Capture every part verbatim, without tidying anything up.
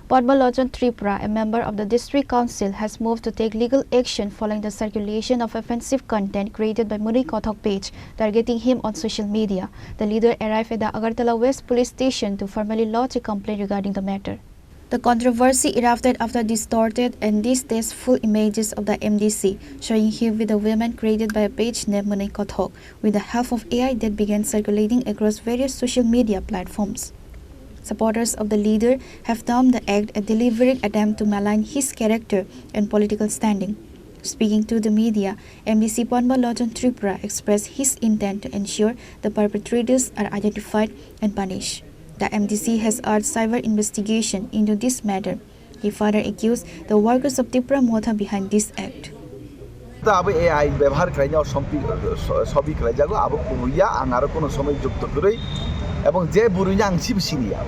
Padma Lochon Tripura, a member of the District Council, has moved to take legal action following the circulation of offensive content created by Mwnwi Kothok page, targeting him on social media. The leader arrived at the Agartala West Police Station to formally lodge a complaint regarding the matter. The controversy erupted after distorted and distasteful images of the M D C, showing him with a woman created by a page named Mwnwi Kothok, with the help of A I that began circulating across various social media platforms. Supporters of the leader have termed the act a deliberate attempt to malign his character and political standing. Speaking to the media, M D C Padma Lochon Tripura expressed his intent to ensure the perpetrators are identified and punished. The M D C has urged cyber investigation into this matter. He further accused the workers of Tipra Motha behind this act. Ta abo A I bebohar khlaina o sompi, so-, sobi khlaijago, abo kunuya, ang aro kuno somoi jukto kwrwi, ebong je buruino ang sibo siniya,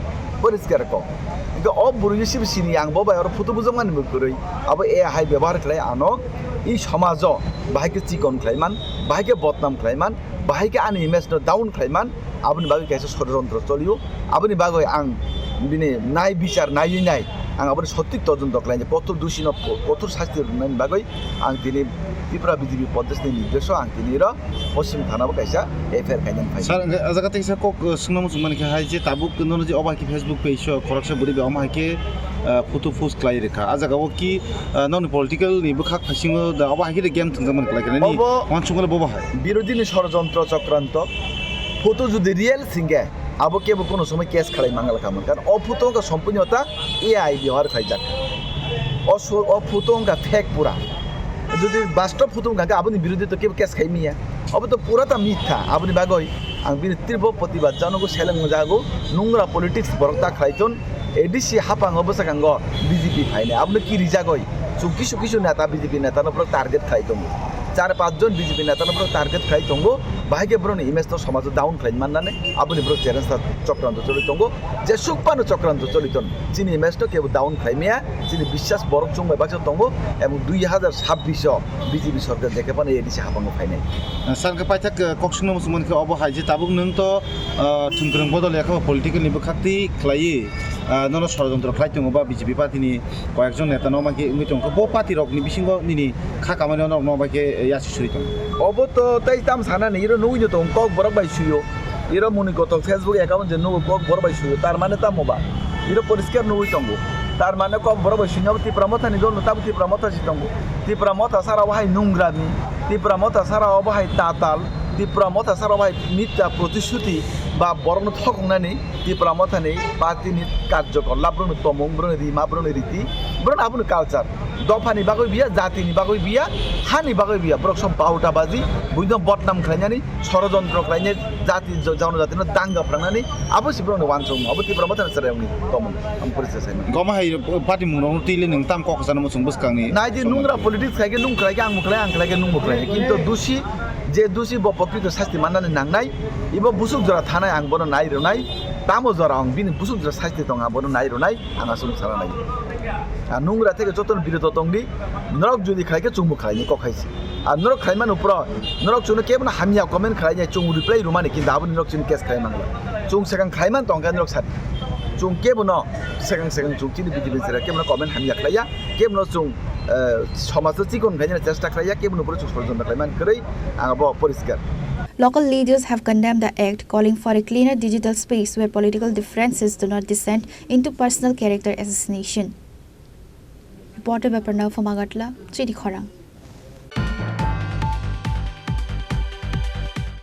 poriskar kok. Hingke o buruino sibo siniya, ang bo bai oro photo bujokmani bo kwrwi, abo A I bebohar khlai ano i somajo bahai khe chikon khlaiman, bahai khe bodnam khlaiman, bahai khe ani image no down khlaiman, aboni bagwi kaisa sorojontro cholio. Aboni bagwi ang bini nai bichar naiwi nai, ang aboni sothik todonto khlainai, kothor dusino kothor sasti rwnani bagwi ang tini Tripura B J P Pradeshni nirdesho ang tini ro Poschim Thanao kaisa F I R khainani phai. Sir, hwnkhe o jaga tei kisa kok, uh, swngna muchung mani khe hai je tabuk nono je obo hai khe Facebook page o khoroksa bwrwi bai omo hai khe, uh, photo post khlai rwkha. A jaga o ki, uh, nokni political ni bwkhak phaisingo da obo hai khe de game thwngjak mani khlai khe nini Obo wansukmani bobo hai. Birodini sorojontro chokranto. Photo jodi real singkhe, abo kebo kono somoi case khalai mangala kha mankha. O photo wngkha sompurno ta A I bebohar khlaijak. O so-, o photo wngkha fake pura. Jodi bastob photo wngkha khe aboni birodhi to kebo case khai miya. Obo to pura ta mitha. Aboni bagwi ang bini tirbo protibad janogo, seleng jago, nungra politics borok ta khlai ton. A D C haphango bwskango B J P phainai. Abono ki rijagoi? Chwng kisu kisu neta, B J P neta no borok target khlai tongo. Char panch jon B J P neta no borok target khlai tongo. Bahai khe borokni image no somajo down khlai mannani aboni borok challenge ta chokranto choli tongo. Jesuk phano chokranto choli ton. Chini image no kebo down khlai maya. Chini biswas borok chwng bai baksa tongo. Ebong dui hazar sabbish o B J P sorkar jekhe phano A D C haphango phainai. Sir, hwnkhe paithak, eh, kok swngna muchung mani khe obo hai je tabuk nwng to, eh, thwngkwrwng bodol ya khe political ni bwkhak twi khlaiwi, eh, nono sorojontro khlai tongo ba B J P party ni koyek jon neta no ma khe wngwi tongo. Bo party rok ni bisingo nini kha kamani norok no bai khe, eh, yasi suri tongo. Obo to tei tam sana ni, iro nugwi no tongo, kok borok bai suyo. Iro Mwnwi Kothok Facebook account je nugo, kok borok bai suyo. Tar mane tamo ba? Iro poriskar nugwi tongo. Tar mane kok borok bai suina bo Tipra Motha ni dol no, tabo Tipra Motha si tongo. Tipra Motha sara wahai nungrami. Tipra Motha sara wahai tatal. Tipra Motha sara wahai mithya protisuti ba borok no thokong nani. Tipra Motha ni party ni karjokor, la borok ni tomung, borok ni rima, borok ni riti, borok ni aboni culture. Dopha ni bagwi biya, jati ni bagwi biya, ha ni bagwi biya. Borok sob bauta baji, buino bodnam khlainani, sorojontro khlainai, jati, jo-, jonojati no danga phrwngnani, abo si borok ni wansukmung, abo Tipra Motha ni chwrairok ni tomung, ang poriskar sai mano. Goma hai party mung rok no twi le nwng tam kok sana muchung bwskang ni. Nai di nungra politics khai khe nung khlai khe ang bo khlai, ang khlai khe nung bo khlai. Kintu dusi, je dusi bo prokrito sasti mannani nangnai, ibo busuk jora thanai ang bono nai rwnai, tamo jora ang bini busuk jora sasti tong ang bono nai rwnai. Ang aswk sana nai. A nungra theke joto no biroto tong di. Norok jodi khlai khe chwngbo khlai ni kok hai se. A norok khlai mano pro. Norok chwngno kebo no hamya comment khlai nai chwng reply rwmani kintu aboni norok chini case khlai mangla. Chwng sekang khlai man tong khe norok sadi. Chwng kebo no sekang sekang chwng chini B J P sera kebo no comment hamya khlai ya. Kebo no chwng, eh, somaj o chikon khlai ni chesta khlai ya. Kebo no pro chwng sorojontro khlai man kwrwi ang abo poriskar. Local leaders have condemned the act, calling for a cleaner digital space where political differences do not descend into personal character assassination. Reporter by Pranav from Agartala, Chini Khorang.